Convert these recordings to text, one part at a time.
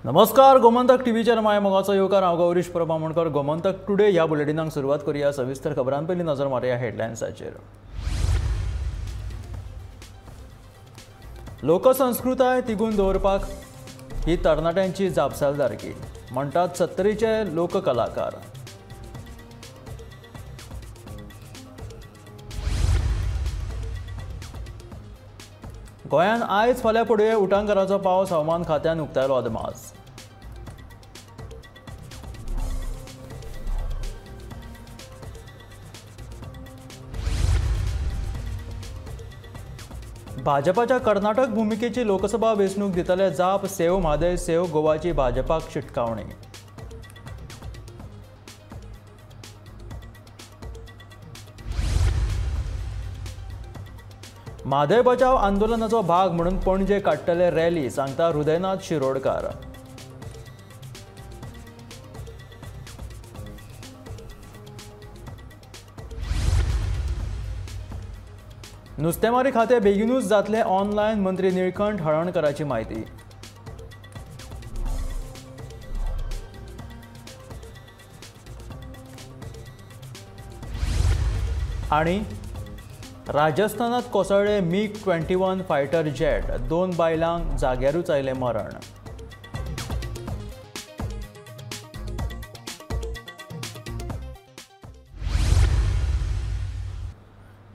नमस्कार, गोमंतक टीव्हीचेर माय मोगाचो येवकार. हांव गौरीश प्रभा आमोणकर. गोमंतक टुडे ह्या बुलेटिनाक सुरवात करूया. सविस्तर खबरां पयलीं नजर मारया हेडलायन्साचेर. लोकसंस्कृताय तिगून दवरपाक ही तरणाट्यांची जापसालदारकी म्हणटात सत्तरीचे लोककलाकार. गोंयांत आयज फाल्यां पडुये उटांगाराचो पावस, हवामान खात्यान उक्तायलो अदमास. भाजपाच्या कर्नाटक भुमिकेची लोकसभा वेंचणूक दितले जाप, सेव म्हादय सेव गोवाची भाजपाक शिटकावणी. म्हादय बचाव आंदोलनाचो भाग म्हणून पणजे काडटले रॅली, सांगता हृदयनाथ शिरोडकार. नुस्तेमारी खातें बेगीनूच जातलें ऑनलायन, मंत्री निळकंठ हळर्णकराची म्हायती. आणि राजस्थानात कोसळ्ळे मिग 21 फायटर जेट, 2 बायलांक जाग्यारूच आयलें मरण.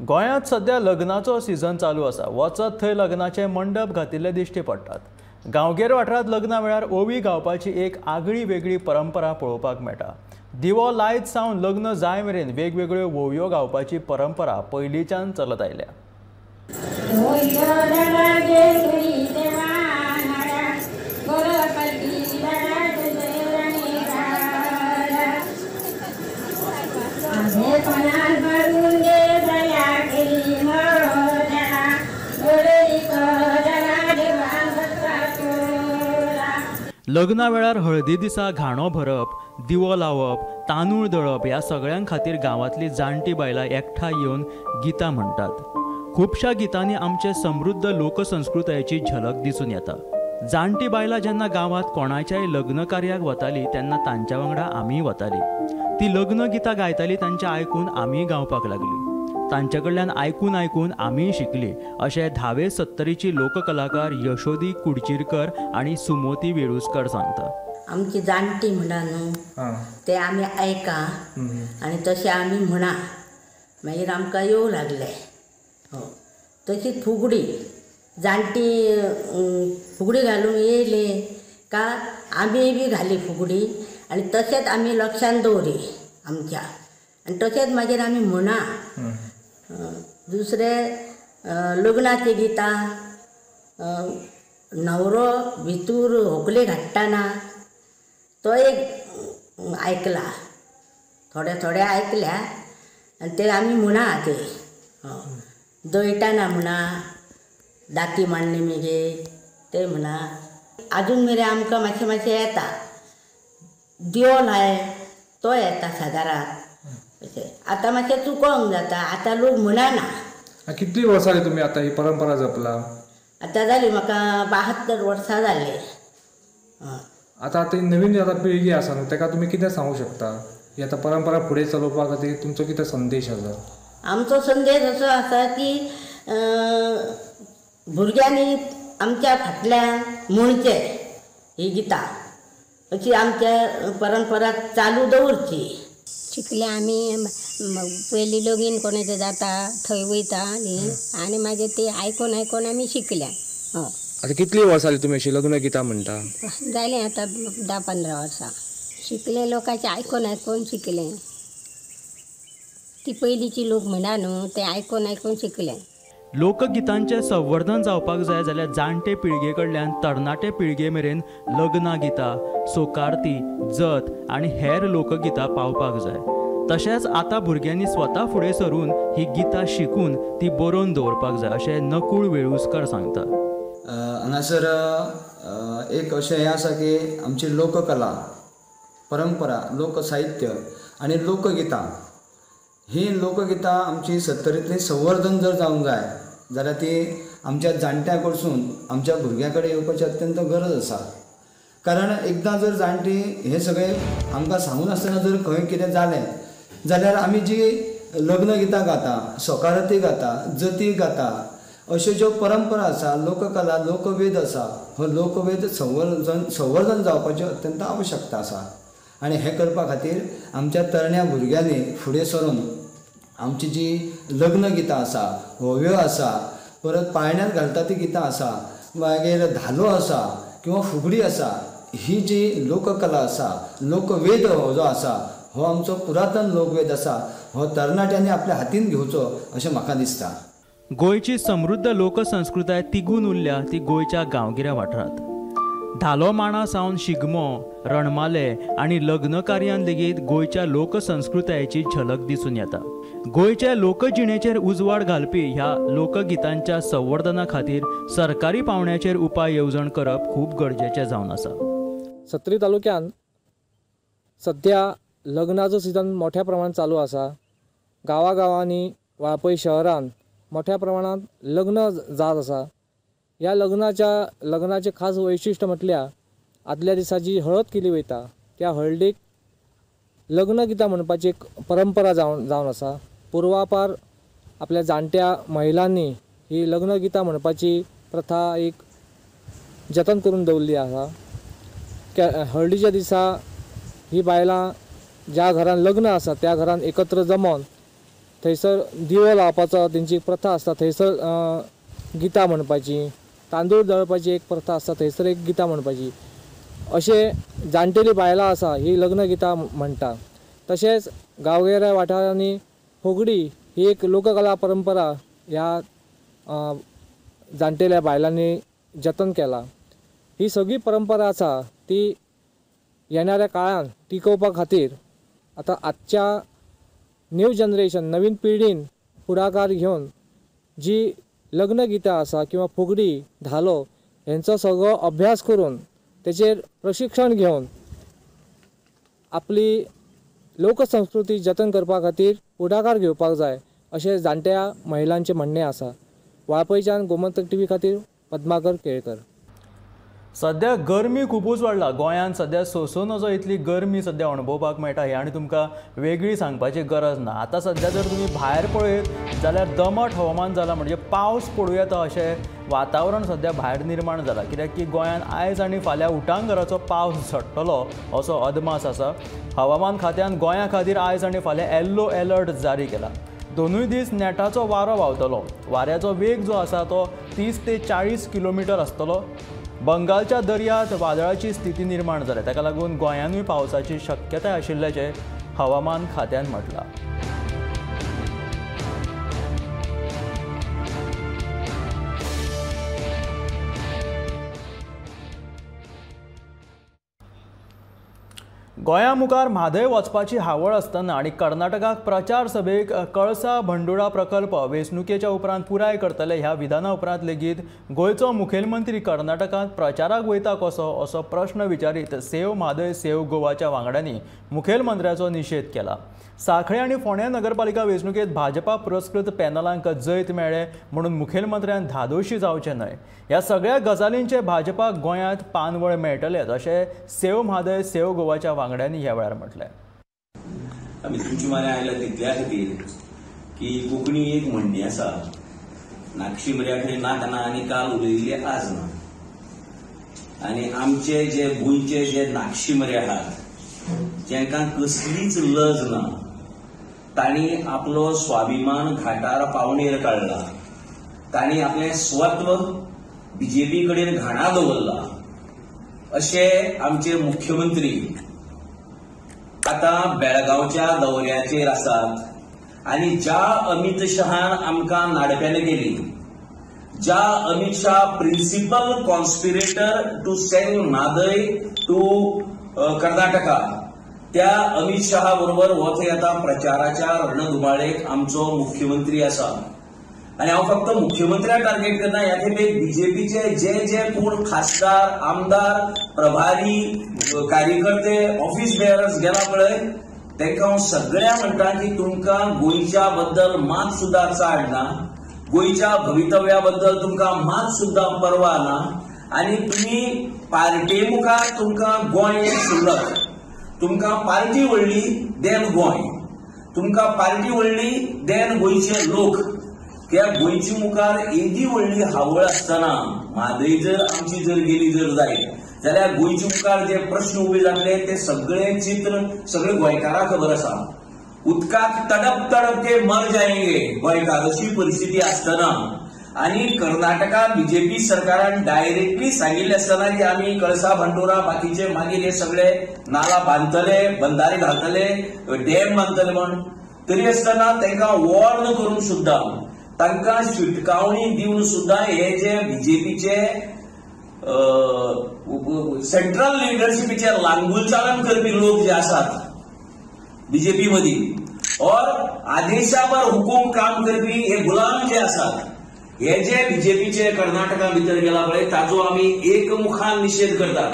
गोंयांत सध्या लग्नाचो सीझन चालू आसा. वचत थंय लग्नाचे मंडप घातिल्ले दिश्टी पडटात. गांवगिऱ्या वाठारांत लग्ना वेळार ओवी गावपाची एक आगळी वेगळी परंपरा पळोवपाक मेळटा. दिवो लायत सावन लग्न जाय मेरेन वेगवेगळ्यो ओवयो गावपाची परंपरा पयलींच्यान चलत आयल्या. लग्ना वेळार हळदी दिसा घाणो भरप, दिवो लावप, तांदूळ दळप ह्या सगळ्यां खातीर गांवांतली जाणटी बायलां एकठांय येवन गितां म्हणटात. खुबश्या गितांनी आमचे समृद्ध लोकसंस्कृतायेची झलक दिसून येता. जाणटी बायलां जेन्ना गांवांत कोणाच्याय लग्न कार्याक वताली तेन्ना तांच्या वांगडा आमीय वताली. ती लग्न गितां गायताली तांचें आयकून आमीय गावपाक लागली. तांचे कडल्यान आयकून आयकून आमीय शिकली, अशें धावे सत्तरीची लोककलाकार यशोदी कुडचिरकर आनी सुमोती वेळुस्कर सांगता. आमची जाणटी म्हणा न्हू ते आमी आयका आनी तशें आमी म्हणा, मागीर आमकां येवं लागले. हो, तशीच फुगडी, जाणटी फुगडी घालूंक येयले का आमी बी घाली फुगडी आनी तशेंच आमी लक्षान दवरी आमच्या, आनी तशेंच मागीर आमी म्हणा. दुसरें लग्नाची गितां, न्हवरो भितूर होकले घाडटाना तो एक आयकला, थोडे थोडे आयकल्या आनी ते आमी म्हणा. ते दळटाना म्हणा, दाती मांडली मगे ते म्हणा. आजून मेरेन आमकां मातशें मातशें येता. दिवो लाय तो येता सादारण. आतां मातशें चुकोंक जाता, आतां लोक म्हणना. कितली वर्सां जाली तुमी आतां ही परंपरा जपला? आतां जाली म्हाका 72 वर्सां जाली. आतां ती नवीन आतां पिळगी आसा न्हू, ताका तुमी कितें सांगूं शकता? ही आतां परंपरा फुडें चलोवपा खातीर तुमचो कितें संदेश आसा? आमचो संदेश असो आसा की भुरग्यांनी आमच्या फाटल्यान म्हणचें ही गितां, अशी आमच्या परंपरा चालू दवरची. शिकले आमी पयलीं लगीन कोणाचें जाता थंय वयता न्ही, आनी मागीर ते आयकून आयकून आमी शिकल्या. हय. आतां कितलीं वर्सां जालीं तुमी अशीं लग्न गितां म्हणटा? जालीं आतां 10-15 वर्सां. शिकले लोकांचें आयकून आयकून शिकलें. ती पयलींची लोक म्हणा न्हू, ते आयकून आयकून शिकलें. लोकगितांचें संवर्धन जावपाक जाय जाल्यार जाणटे पिळगे कडल्यान तरणाटे पिळगे मेरेन लग्नां गितां, सोकारती, जत आनी हेर लोकगितां पावपाक जाय. तशेंच आतां भुरग्यांनी स्वता फुडें सरून ही गितां शिकून ती बरोवन दवरपाक जाय, अशें नकूळ वेळुस्कर सांगता. हांगासर एक अशें हें आसा की आमची लोककला, परंपरा, लोकसाहित्य आनी लोकगितां, ही लोकगितां आमची सत्तरींतली संवर्धन जर जावंक जाय जाल्यार ती आमच्या जाणट्यां कडसून आमच्या भुरग्यां कडेन येवपाची अत्यंत गरज आसा. कारण एकदां जर जाणटी हें सगळें आमकां सांगून आसतना जर खंय कितें जालें जाल्यार आमी जी लग्न गितां गाता, सकाराती गाता, जती गाता, अश्यो ज्यो परंपरा आसा, लोककला, लोकवेद आसा, हो लोकवेद संवर्धन जावपाची अत्यंत आवश्यकता आसा. आनी हें करपा खातीर आमच्या तरण्या भुरग्यांनी फुडें सरून आमची जी लग्न गितां आसा, होवयो आसा, परत पाळण्यांत घालता ती गितां आसा, मागीर धालो आसा किंवा फुगडी आसा, ही जी लोककला आसा, लोकवेद हो जो आसा हो आमचो पुरातन लोकवेद आसा, हो तरणाट्यांनी आपल्या हातीन घेवचो अशें म्हाका दिसता. गोंयची समृद्ध लोकसंस्कृताय तिगून उरल्या ती गोंयच्या गांवगिऱ्या वाठारांत. धालो माणा सावन शिगमो, रणमाले आनी लग्न कार्यान लेगीत गोंयच्या लोकसंस्कृतायेची झलक दिसून येता. गोंयच्या लोकजिणेचेर उजवाड घालपी ह्या लोकगितांच्या संवर्धना खातीर सरकारी पावंड्याचेर उपाय येवजण करप खूब गरजेचें जावन आसा. सत्तरी तालुक्यान सद्या लग्नाचो सिजन मोठ्या प्रमाणात चालू आसा. गांवागांवांनी वाळपय शहरान मोठ्या प्रमाणात लग्न जात आसा. ह्या लग्नाचें खास वैशिश्ट म्हटल्यार आदल्या दिसा जी हळद केली वयता त्या हळदीक लग्न गितां म्हणपाची एक परंपरा जावन आसा. पुर्वापार आपल्या जाणट्या महिलांनी ही लग्न गितां म्हणपाची प्रथा एक जतन करून दवरली आसा. हळदीच्या दिसा ही बायलां ज्या घरान लग्न आसा त्या घरान एकत्र जमोन थंयसर दिवो लावपाचो तेंची प्रथा आसता, थंयसर गितां म्हणपाची, तांदूळ दळपाची एक प्रथा आसता, थंयसर एक गितां म्हणपाची, अशें जाणटेली बायलां आसा ही लग्न गितां म्हणटा. तशेंच गांवगिऱ्या वाठारांनी फुगडी ही एक लोककला परंपरा ह्या जाणटेल्या बायलांनी जतन केला. ही सगळी परंपरा आसा ती येणाऱ्या काळान टिकोवपा खातीर आतां आजच्या न्यू जनरेशन, नवीन पिढीन फुडाकार घेवन जी लग्न गितां आसा किंवा फुगडी, धालो हेंचो सगळो अभ्यास करून तेचेर प्रशिक्षण घेवन आपली लोकसंस्कृती जतन करपा खातीर फुडाकार घेवपाक जाय अशें जाणट्या महिलांचें म्हणणें आसा. वाळपयच्यान गोमंतक टीव्ही खातीर पद्माकर केळकर. सद्या गरमी खुबूच वाडला गोंयांत, सद्या सोंसूं नजो इतली गरमी सद्या अणभवपाक मेळटा हें आनी तुमकां वेगळी सांगपाची गरज ना. आतां सद्या जर तुमी भायर पळयत जाल्यार दमट हवामान जालां, म्हणजे पावस पडूं येता अशें वातावरण सद्या भायर निर्माण जालां. कित्याक की गोंयांत आयज आनी फाल्यां उटांगराचो पावस झडटलो असो अदमास आसा. हवामान खात्यान गोंया खातीर आयज आनी फाल्यां येल्लो एलर्ट जारी केला. दोनूय दीस नेटाचो वारो व्हांवतलो. वाऱ्याचो वेग जो आसा तो 30 ते 40 किलोमिटर आसतलो. बंगालच्या दर्यांत वादळाची स्थिती निर्माण जाल्या, ताका लागून गोंयांतूय पावसाची शक्यताय आशिल्ल्याचें हवामान खात्यान म्हटलां. गोंया मुखार म्हादय वचपाची हावळ आसतना आनी कर्नाटकाक प्रचार सभेक कळसा भंडुळा प्रकल्प वेंचणुकेच्या उपरांत पुराय करतले ह्या विधाना उपरांत लेगीत गोंयचो मुखेलमंत्री कर्नाटकांत प्रचाराक वयता कसो असो प्रश्न विचारीत सेव म्हादय सेव गोवाच्या वांगड्यांनी मुखेलमंत्र्याचो निशेध केला. सांखळे आनी फोंड्या नगरपालिका वेंचणुकेंत भाजपा पुरस्कृत पॅनलांक जैत मेळ्ळें म्हणून मुखेलमंत्र्यान धादोशी जावचें न्हय. ह्या सगळ्या गजालींचे भाजपाक गोंयांत पानवळ मेळटलेच अशें सेव म्हादय सेव गोवाच्या वांगड्यांनी ह्या वेळार म्हटलें. आमी तुमची मान्या आयल्या तितल्या खातीर की कोंकणी एक म्हणणी आसा, नागशी मऱ्या खंय नाक ना आनी काल उलयिल्ली आज ना. आनी आमचे जे गोंयचे जे नागशी मरे आहात जांकां कसलीच लज ना तांणी आपलो स्वाभिमान घाटार पावणेर काडला, तांणी आपलें स्वत्व बीजेपी कडेन घाणा दवरला. अशे आमचे मुख्यमंत्री आतां बेळगांवच्या दौऱ्याचेर आसात आनी ज्या अमित शहान आमकां नाडप्यान केली, ज्या Amit Shah principal conspirator to send Mhadei to Karnataka, त्या अमित शहा बरोबर हो थंय आतां प्रचाराच्या रणधुमाळेक आमचो मुख्यमंत्री आसा. आनी हांव फक्त मुख्यमंत्र्याक टार्गेट करना, ह्या खेपे बीजेपीचे जे जे कोण खासदार, आमदार, प्रभारी, कार्यकर्ते, ऑफिस बेअरर्स गेला पळय तांकां हांव सगळ्या म्हणटा की तुमकां गोंयच्या बद्दल मात सुद्दां चाड ना, गोंयच्या भवितव्या बद्दल तुमकां मात सुद्दां पर्वा ना आनी तुमी पार्टे मुखार तुमकां गोंय क्षुल्लक, तुमकां पार्टी व्हडली देन गोंय, तुमकां पार्टी व्हडली देन गोंयचे लोक. कित्याक गोंयचे मुखार येदी व्हडली हावळ आसतना म्हादय जर आमची जर गेली जर जायत जाल्यार गोंयचे मुखार जे प्रश्न उबे जातले ते सगळे चित्र सगळे गोंयकारांक खबर आसा. उदकाक तडप तडप के मर जाएंगे गोंयकार अशी परिस्थिती आसतना आनी कर्नाटका बीजेपी सरकारान डायरेक्टली सांगिल्लें आसतना की आमी कळसा भांडोरा बाकीचे मागीर हे सगळे नाला बांदतले, बंधारे घालतले, डॅम बांदतले म्हण तरी आसतना तांकां वॉर्न करून सुद्दां, तांकां शिटकावणी दिवन सुद्दां हे जे बीजेपीचे सेंट्रल लिडरशिपीचे लांगुलचालन करपी लोक जे आसात बीजेपी मदीं और आदेशावर हुकूम काम करपी हे गुलाम जे आसात हे जे बीजेपीचे कर्नाटका भितर गेला पळय ताजो आमी एकमुखान निशेध करतात.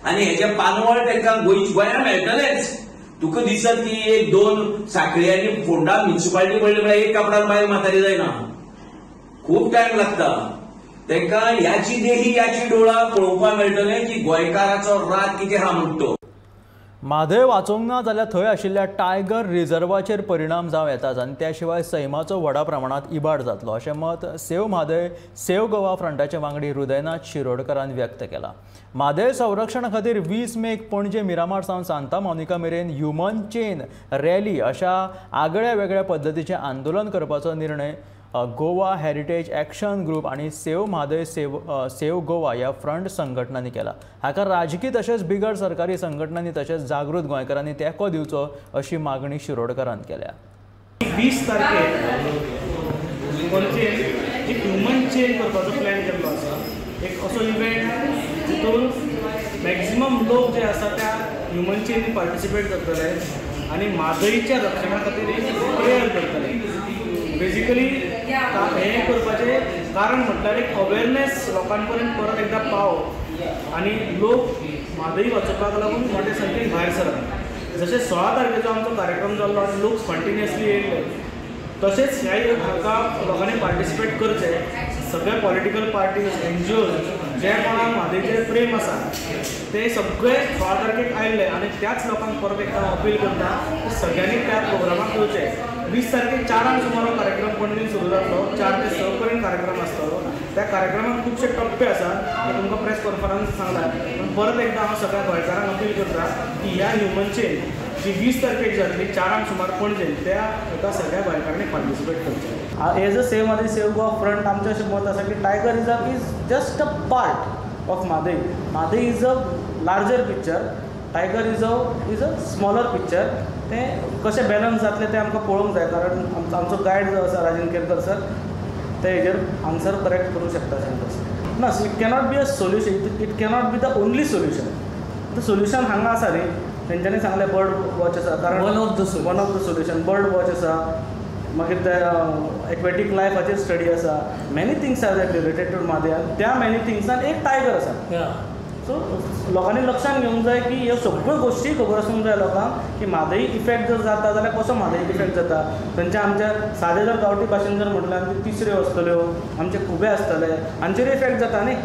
आनी हेजे पानवळ तांकां गोंया मेळटलेच. तुका दिसत की एक दोन साखळी आनी फोंडा म्युनिसिपालिटी पडली म्हळ्यार एक कापडान बायल म्हातारी जायना, खूब टायम लागता. तांकां याची देही याची डोळा पळोवपाक मेळटलें की गोंयकाराचो राग कितें आहा म्हण तो. म्हादय वाचोवंक ना जाल्यार थंय आशिल्ल्या टायगर रिझर्वाचेर परिणाम जावं येताच आनी त्या शिवाय सैमाचो व्हडा प्रमाणांत इबाड जातलो अशें मत सेव म्हादय सेव गोवा फ्रंटाचे वांगडी हृदयनाथ शिरोडकरान व्यक्त केलां. म्हादय संरक्षणा खातीर 20 मेक पणजे मिरामार सावन सांता मोनिका मेरेन ह्युमन चेन रॅली अशा आगळ्या वेगळ्या पद्दतीचें आंदोलन करपाचो निर्णय गोवा हेरिटेज एक्शन ग्रुप आनी सेव म्हादय सेव गोवा ह्या फ्रंट संघटनांनी केला. हाका राजकी तशेंच बिगर सरकारी संघटनांनी तशेंच जागृत गोंयकारांनी तेंको दिवचो अशी मागणी शिरोडकरान केल्या. 20 तारखेर पणजेन एक ह्युमन चेन करपाचो प्लॅन केल्लो आसा. एक असो इव्हेंट जितून मॅक्झिमम लोक जे आसा त्या ह्युमन चेनी पार्टिसिपेट करतले आनी म्हादयच्या रक्षणा खातीर एक प्रेयर करतले. बेजिकली हें करपाचें कारण म्हटल्यार एक अवेरनेस लोकां पर्यंत परत एकदां पाव आनी लोक म्हादय वाचोवपाक लागून मोठे संख्येन भायर सरत. जशें 16 तारखेचो आमचो कार्यक्रम जाल्लो आनी लोक स्पॉन्टेनियसली येयल्ले तशेंच ह्या हाका लोकांनी पार्टिसिपेट करचें. सगळे पॉलिटिकल पार्टीज, एनजीओज जे कोणाक म्हादयचें प्रेम आसा ते सगळे 16 तारखेक आयिल्ले आनी त्याच लोकांक परत एकदां अपील करता की सगळ्यांनी त्या प्रोग्रामाक येवचें. 20 तारखेक 4 सुमार कार्यक्रम पणजेन सुरू जातलो. 4 ते 6 पर्यंत कार्यक्रम आसतलो. त्या कार्यक्रमात खुबशे टप्पे आसात ते तुमकां प्रेस कॉन्फरन्स सांगला. पूण परत एकदां हांव सगळ्या गोंयकारांक अपील करता की ह्या ह्युमन चेन जी 20 तारखेक जातली 4 सुमार पणजेन त्या एका सगळ्या गोंयकारांनी पार्टिसिपेट करचें. As a save Mhadei save Goa front आमचें अशें मत आसा की tiger reserve is just a part of Mhadei. Mhadei is a larger picture, tiger reserve is a smaller picture. तें कशें बॅलन्स जातलें तें आमकां पळोवंक जाय, कारण आमचो गायड जो आसा राजन केरकर सर ते हेजेर आन्सर करेक्ट करूंक शकता अशें ना. It cannot be a solution, it cannot be the only solution. The solution हांगा आसा न्ही, तेंच्यांनी सांगलें बर्ड वॉच आसा, कारण one of the solution bird watch आसा, मागीर ते एक्वेटीक लायफाचेर स्टडी आसा. Many things are that related to Mhadei. त्या मॅनी थिंग्सान एक टायगर आसा. सो लोकांनी लक्षांत घेवंक जाय की ह्यो सगळ्यो गोश्टी खबर आसूंक जाय लोकांक की म्हादय इफेक्ट जर जाता जाल्यार कसो म्हादय इफेक्ट जाता. थंयच्या आमच्या सादे जर गांवठी भाशेन जर म्हटल्यार आमच्यो तिसऱ्यो आसतल्यो, आमचे खुबे आसतले, हांचेर इफेक्ट जाता न्ही.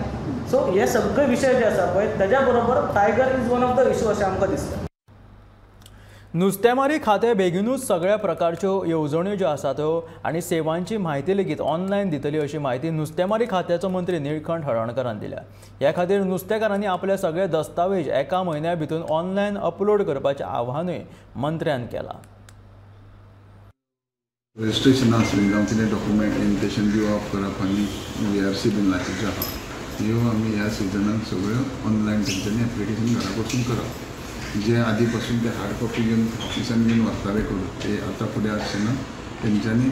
सो हे सगळे विशय जे आसा पळय तेज्या बरोबर tiger is one of the issue अशें आमकां दिसता. नुस्तेमारी खातें बेगिनूच सगळ्या प्रकारच्यो येवजण्यो ज्यो आसा त्यो आनी सेवांची म्हायती लेगीत ऑनलायन दितली अशी म्हायती नुस्तेमारी खात्याचो मंत्री निळकंठ हळर्णकरान दिल्या. ह्या खातीर नुस्तेकारांनी आपले सगळे दस्तावेज एका म्हयन्या भितर ऑनलायन अपलोड करपाचें आव्हानूय मंत्र्यान केलां. रजिस्ट्रेशनां आसलीं जावं कितें डॉक्युमेंटेशन दिवप करप आनी व्ही आर सी बीन लायसन्स आहा ह्यो आमी ह्या सिजनाक सगळ्यो ऑनलायन तेंच्यांनी एप्लिकेशन घरा बसून करप. जे आदी पासून ते हार्ड कॉपी घेवन ऑफिसान घेवन वताले करून ते आतां फुडें आसचे ना, तेंच्यांनी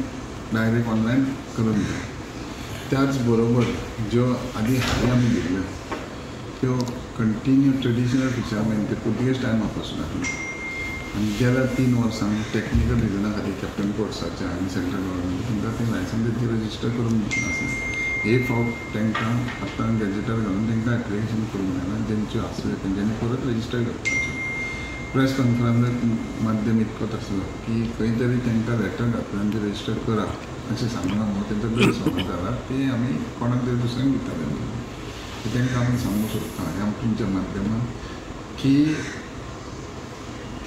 डायरेक्ट ऑनलायन करून दिवप. त्याच बरोबर ज्यो आदी हाली आमी दिल्ल्यो त्यो कंटिन्यू ट्रेडिशनल फिशरमॅन ते पुर्तुगेज टायमा पासून आसले आनी गेल्या 3 वर्सांक टॅक्निकल रिजना खातीर कॅप्टन कोर्साच्या आनी सेंट्रल गव्हर्मेंट तांकां तें लायसन्स ते रजिस्टर करूंक नासलें. हे फावट तांकां आतां गॅजेटार घालून तांकां एप्लिकेशन करूंक जायना, जेंच्यो आसल्यो तेंच्यांनी परत रजिस्टर करपाच्यो. प्रेस कॉन्फरन्साक माध्यम इतकोच आसलो की खंय तरी तांकां लेटर घातलें आनी ते रजिस्टर करा अशें सांगलां म्हणून तेंचो गैरसमज जाला, ते आमी कोणाक तरी दुसऱ्यांक दिताले. तांकां आमी सांगूंक सोदता ह्या तुमच्या माध्यमान की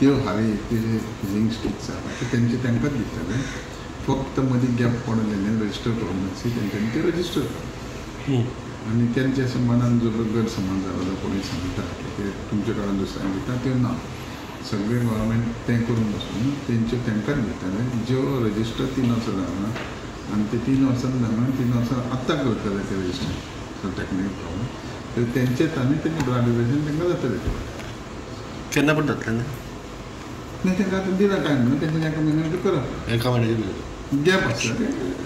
त्यो हाली ते फिजींग स्टिक्स आसा ते तेंचे तांकांच दितले, फक्त मदीं गॅप पडून तेंच्यांनी रजिस्टर करूंक जाय, तेंच्यांनी ते रजिस्टर करप आनी तेंच्या अशें मनान जो गैरसमज जाला जो कोणूय सांगता की ते तुमचे कडेन दुसऱ्यांक दिता त्यो ना, सगळे गव्हर्मेंट तें करूंक बसून तेंच्यो तांकांच दितले ज्यो रजिस्टर 3 वर्सां जावना आनी ते 3 वर्सां जावना 3 वर्सां आत्तां करतले ते रजिस्टर टॅक्निकल प्रॉब्लम तर तेंचेच आनी तेंचे ग्रॅज्युएशन तांकां जातलें ते केन्ना पण जातलें न्ही? नाही तांकां आतां दिला टायम न्हू तेंच्या एका म्हयन्यान करप एका म्हयन्याचे गॅप आसता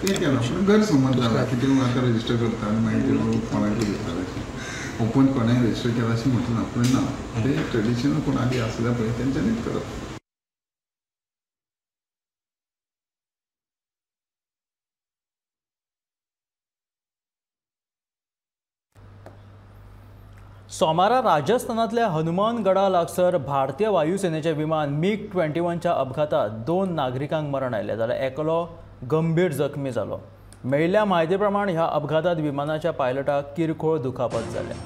तें केलां पूण गैरसमज जाला की ते आतां रजिस्टर करता आनी मागीर ते कोणाकूय दिताले अशें ओपन कोणाय रजिस्टर केलां अशें म्हटलें ना, पूण ना ते ट्रेडिशनल कोण आदी आसल्या पळय तेंच्यांनीच करप. सोमारा राजस्थानांतल्या हनुमानगडा लागसर भारतीय वायुसेनेचें विमान MiG-21च्या अपघातात 2 नागरिकांक मरण आयलें जाल्यार एकलो गंभीर जखमी जालो. मेळिल्ल्या म्हायती प्रमाण ह्या अपघातात विमानाच्या पायलटाक किरकोळ दुखापत जाल्या.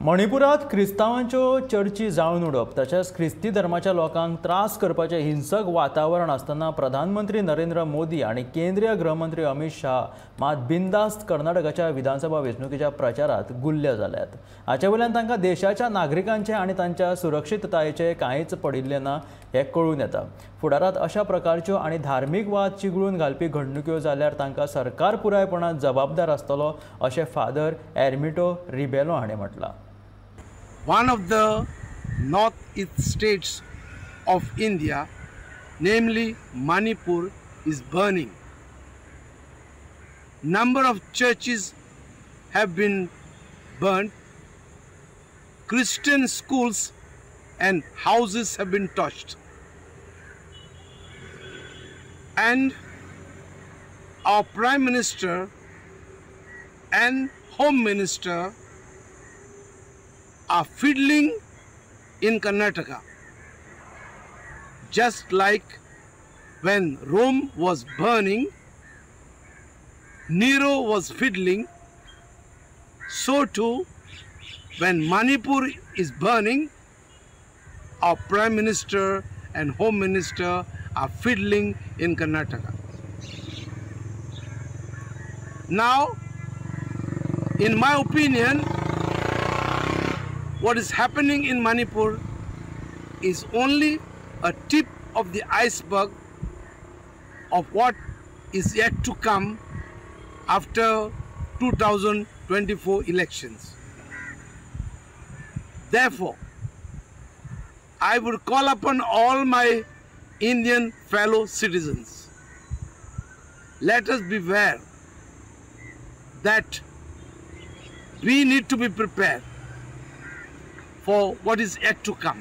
मणिपुरात क्रिस्तांवांच्यो चर्ची जाळून उडोवप तशेंच ख्रिस्ती धर्माच्या लोकांक त्रास करपाचें हिंसक वातावरण आसतना प्रधानमंत्री नरेंद्र मोदी आनी केंद्रीय गृहमंत्री अमित शाह मात बिनधास्त कर्नाटकाच्या विधानसभा वेंचणुकेच्या प्रचारात गुल्ले जाल्यात. हाचे वयल्यान तांकां देशाच्या नागरिकांचें आनी तांच्या सुरक्षिततायेचें कांयच पडिल्लें ना हें कळून येता. फुडारांत अशा प्रकारच्यो आनी धार्मीक वाद चिगळून घालपी घडणुक्यो जाल्यार तांकां सरकार पुरायपणान जबाबदार आसतलो अशें फादर एर्मिटो रिबेलो हाणें म्हटलां. One of the northeast states of India, namely Manipur, is burning. Number of churches have been burnt, Christian schools and houses have been torched. And our Prime Minister and Home Minister are fiddling in Karnataka, just like when Rome was burning, Nero was fiddling, so too when Manipur is burning, our Prime Minister and Home Minister are fiddling in Karnataka. Now, in my opinion, what is happening in Manipur is only a tip of the iceberg of what is yet to come after 2024 elections. Therefore, I would call upon all my Indian fellow citizens. Let us beware that we need to be prepared for what is yet to come.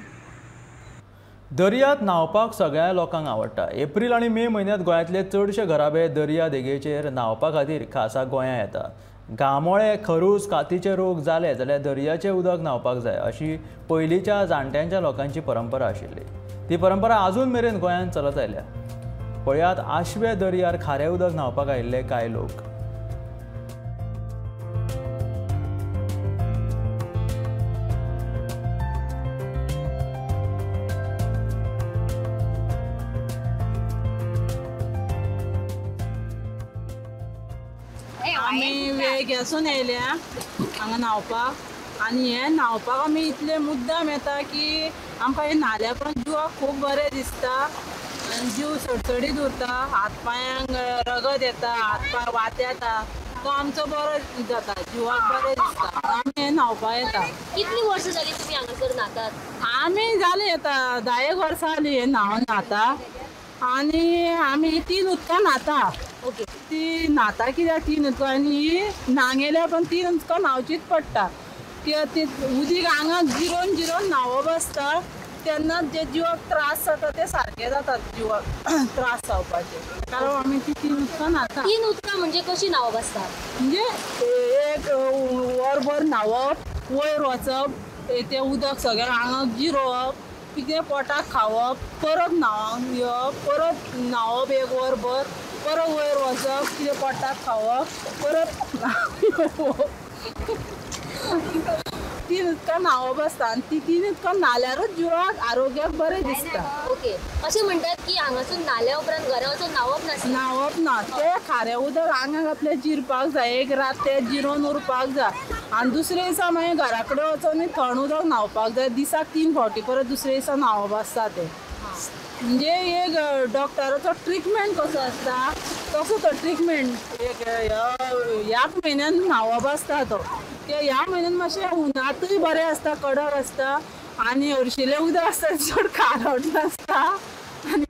दर्यांत न्हांवपाक सगळ्या लोकांक आवडटा. एप्रील आनी मे म्हयन्यांत गोंयांतले चडशे घराबे दर्या देगेचेर न्हांवपा खातीर खासा गोंयां येतात. घामोळे, खरूज, कातीचे रोग जाले जाल्यार दर्याचें उदक न्हांवपाक जाय अशी पयलींच्या जाणट्यांच्या लोकांची परंपरा आशिल्ली. ती परंपरा आजून मेरेन गोंयांत चलत आयल्या. पळयात आश्वे दर्यार खारें उदक न्हांवपाक आयिल्ले कांय लोक. आमी वेळग्यासून येयल्या हांगा न्हांवपाक आनी हे न्हांवपाक आमी इतले मुद्दाम येता की आमकां हे न्हाल्या पण जिवाक खूब बरें दिसता आनी जीव सडसडीत उरता, हात पांयांक रगत येता, हात पांय वात येता, तो आमचो बरो जाता, जिवाक बरें दिसता. आमी हे न्हांवपाक येता. कितली वर्सां जाली तुमी हांगासर न्हातात? आमी जाली येता 10 वर्सां जाली हे न्हांवन न्हाता आनी आमी 3 उदकां न्हाता. ती न्हाता कित्याक 3 उदकां आनी ही न्हांगेल्या पण 3 उदकां न्हांवचीच पडटा. कित्याक ती उदीक आंगाक जिरोवन जिरोवन न्हांवप आसता तेन्ना जे जिवाक त्रास जाता ते सारके जातात जिवाक त्रास जावपाचे. कारण आमी ती 3 उदकां न्हाता. 3 उदकां म्हणजे कशी न्हांवप आसता? म्हणजे एक वरभर न्हांवप, वयर वचप, तें उदक सगळें आंगाक जिरोवप, कितें पोटाक खावप, परत न्हांवक येवप, परत न्हांवप एक वरभर, परत वयर वचप, कितें पोटाक खावप, परत येवप. 3 उदकां न्हांवप आसता आनी ती 3 उदकां न्हाल्यारूच जिवाक आरोग्याक बरें दिसता. ओके, अशें म्हणटात की हांगासून न्हाल्या उपरांत घरा वचून न्हांवप नासता. न्हांवप ना, तें खारें उदक आंगाक आपल्या जिरपाक जाय, एक रात तें जिरोवन उरपाक जाय आनी दुसरे दिसा मागीर घरा कडेन वचून थंड उदक न्हांवपाक जाय. दिसाक 3 फावटी परत दुसरे दिसा न्हांवप आसता. तें म्हणजे एक डॉक्टराचो ट्रिटमेंट कसो आसता तसो तो ट्रिटमेंट एक ह्याच म्हयन्यान न्हांवप आसता. तो ते ह्या म्हयन्यान मातशें उनातूय बरें आसता, कडक आसता आनी हरशिलें उदक आसता चड खारट नासता आनी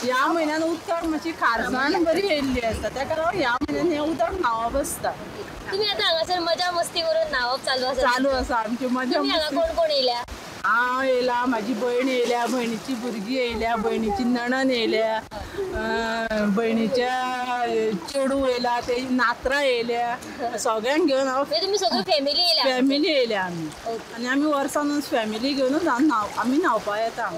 ह्या म्हयन्यान उदकाक मातशी खारसाण बरी येयल्ली आसता, ताका लागून ह्या म्हयन्यान हें उदक न्हांवप आसता. तुमी आतां हांगासर मजा मस्ती करून न्हांवप चालू आसा? चालू आसा आमची मजा. हांगा कोण कोण येयल्या? हांव येयला, म्हाजी भयण येयल्या, भयणीची भुरगीं येयल्या, भयणीची नणन येयल्या, भयणीच्या चेडूं येयला, ते नातरां येयल्या, सगळ्यांक घेवन हांव. तुमी सगळी फॅमिली येयल्या? फॅमिली येयल्या आमी आनी आमी वर्सानूच फॅमिली घेवनूच आमी न्हांवपाक येता.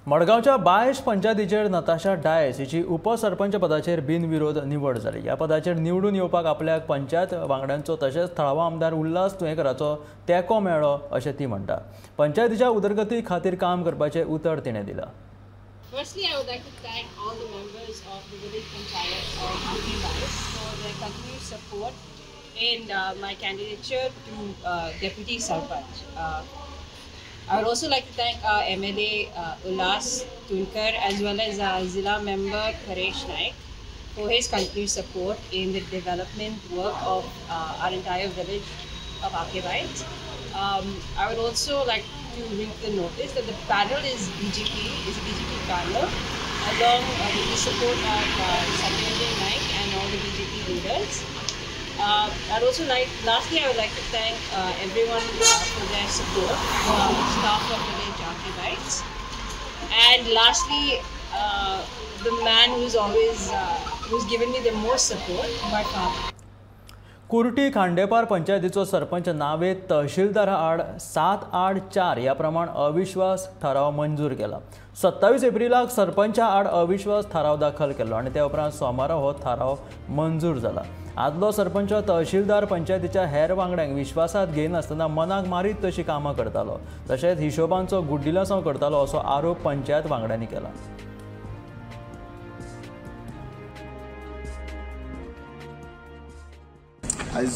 मडगांवच्या बायश पंचायतीचेर नताशा डायस हिची उपसरपंच पदाचेर बिनविरोध निवड जाली. ह्या पदाचेर निवडून येवपाक आपल्याक पंचायत वांगड्यांचो तशेंच थळावो आमदार उल्हास तुयेंकराचो तेंको मेळ्ळो अशें ती म्हणटा. पंचायतीच्या उदरगती खातीर काम करपाचें उतर तिणें दिलां. Firstly, I would like to thank all the members of the village panchayat of Akki Bais for their continued support in my candidature to Deputy Sarpanch. I would also like to thank our MLA Ulhas Tuyenkar as well as our Zilla member Paresh Naik for his continued support in the development work of our entire village of Akki Bais. I would also like to bring the notice that the panel is BJP, is a BJP panel, along with the support of Satyendra Naik and all the BJP leaders. I'd also like, lastly, I would like to thank everyone for their support, staff of village Akki Bais, and lastly, the man who's always, who's given me the most support, my father. Kurti Khandepar पंचायतीचो sarpanch Naved तहसीलदारा आड 7-8-4 ह्या प्रमाण अविश्वास थाराव मंजूर केला. 27 एप्रिलाक सरपंचा आड अविश्वास थाराव दाखल केलो आनी त्या उपरांत सोमारा हो थाराव मंजूर जाला. आदलो सरपंच तहसीलदार पंचायतीच्या हेर वांगड्यांक विश्वासात घेयनासतना मनाक मारीत तशी कामां करतालो, तशेंच हिशोबांचो गुड्डिलासांव करतालो असो आरोप पंचायत वांगड्यांनी केला. आयज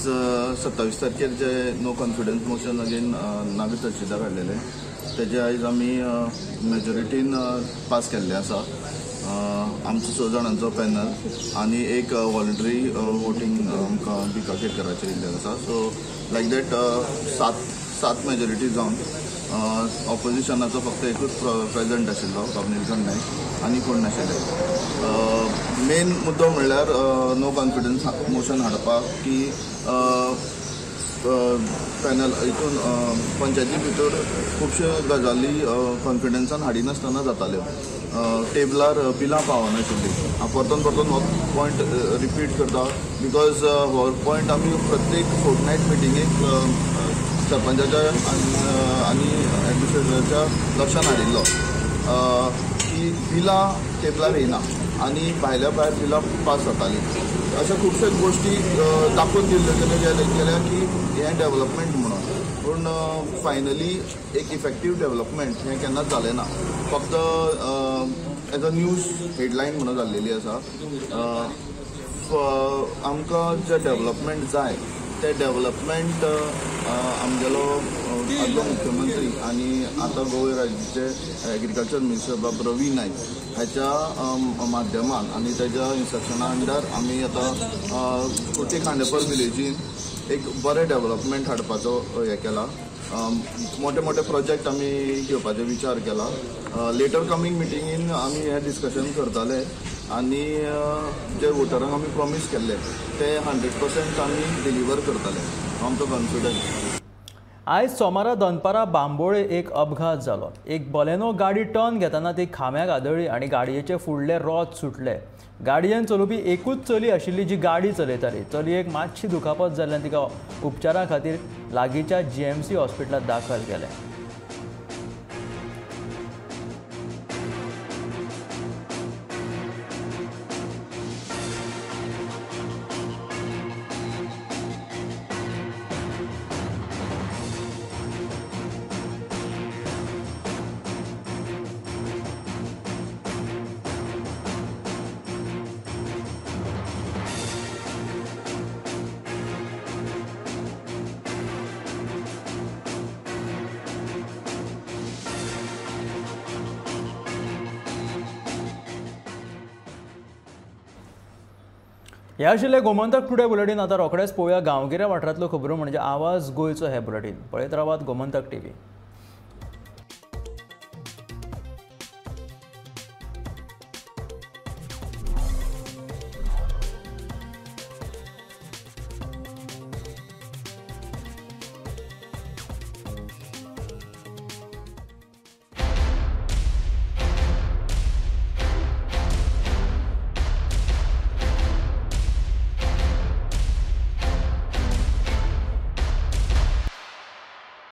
27 तारखेर जे no confidence motion again Naveed तहसीलदार हाडलेले तेजे आयज आमी मेजॉरिटीन पास केल्ले आसा. आमचो 6 जाणांचो पॅनल आनी एक वॉलंटरी वोटींग आमकां भिका केरकराचेर येयल्लें आसा. सो लायक that 7 majority जावन ऑपोजिशनाचो फक्त एकूच प्रेजंट आशिल्लो, बाब नायक, आनी कोण नाशिल्ले. मेन मुद्दो म्हणल्यार नो कॉन्फिडन्स मोशन हाडपाक की पॅनल हितून पंचायती भितर खुबश्यो गजाली कॉन्फिडन्सान हाडिनासतना जाताल्यो. टेबलार बिलां पावनाशिल्लीं. हांव परतून परतून हो पॉयंट रिपीट करता because हो पॉयंट आमी प्रत्येक फोर्टनायट मिटिंगेक सरपंचाच्या आनी एडमिनिस्ट्रेटराच्या लक्षान हाडिल्लो की बिलां टेबलार येयना आनी भायल्या भायर बिलां पास जातालीं. अशा खुबश्यो गोश्टी दाखोवन दिल्ल्यो गेल्या की हें डेवलपमेंट म्हणून, पूण फायनली एक इफेक्टीव डेवलपमेंट हें केन्नाच जालें ना. फक्त एज अ न्यूज हेडलायन म्हणून जाल्लेली आसा. आमकां जें डेवलपमेंट जाय तें डेवलपमेंट आमगेलो आदलो मुख्यमंत्री आनी आतां गोंय राज्याचे एग्रीकल्चर मिनिस्टर बाब रवी नायक हाच्या माध्यमान आनी तेज्या इन्स्ट्रक्शना अंडर आमी आतां कुर्टी खांडेपार विलेजीन एक बरें डेवलपमेंट हाडपाचो हें केला. मोठे मोठे प्रोजेक्ट आमी घेवपाचो विचार केला. लेटर कमींग मिटिंगेन आमी हें डिस्कशन करताले आनी जे वोटरांक आमी प्रॉमीस केल्ले ते 100% आमी डिलिव्हर करताले, आमचो कॉन्फिडन्स. आयज सोमारा दनपारा बांबोळे एक अपघात जालो. एक बलेनो गाडी टर्न घेतना ती खांब्याक आदळ्ळी आनी गाडयेचे फुडले रोद सुटले. गाडयेन चलोवपी एकूच चली आशिल्ली जी गाडी चलयताली. चलयेक मातशी दुखापत जाल्ल्यान तिका उपचारा खातीर लागींच्या GMC हॉस्पिटलांत दाखल केलें. ह्या आशिल्लें गोमंतक टुडे बुलेटीन. आतां रोखडेंच पळोवया गांवगिऱ्या वाठारांतल्यो खबरो म्हणजे आवाज गोंयचो हे बुलेटीन. पळयत रावात गोमंतक टीव्ही.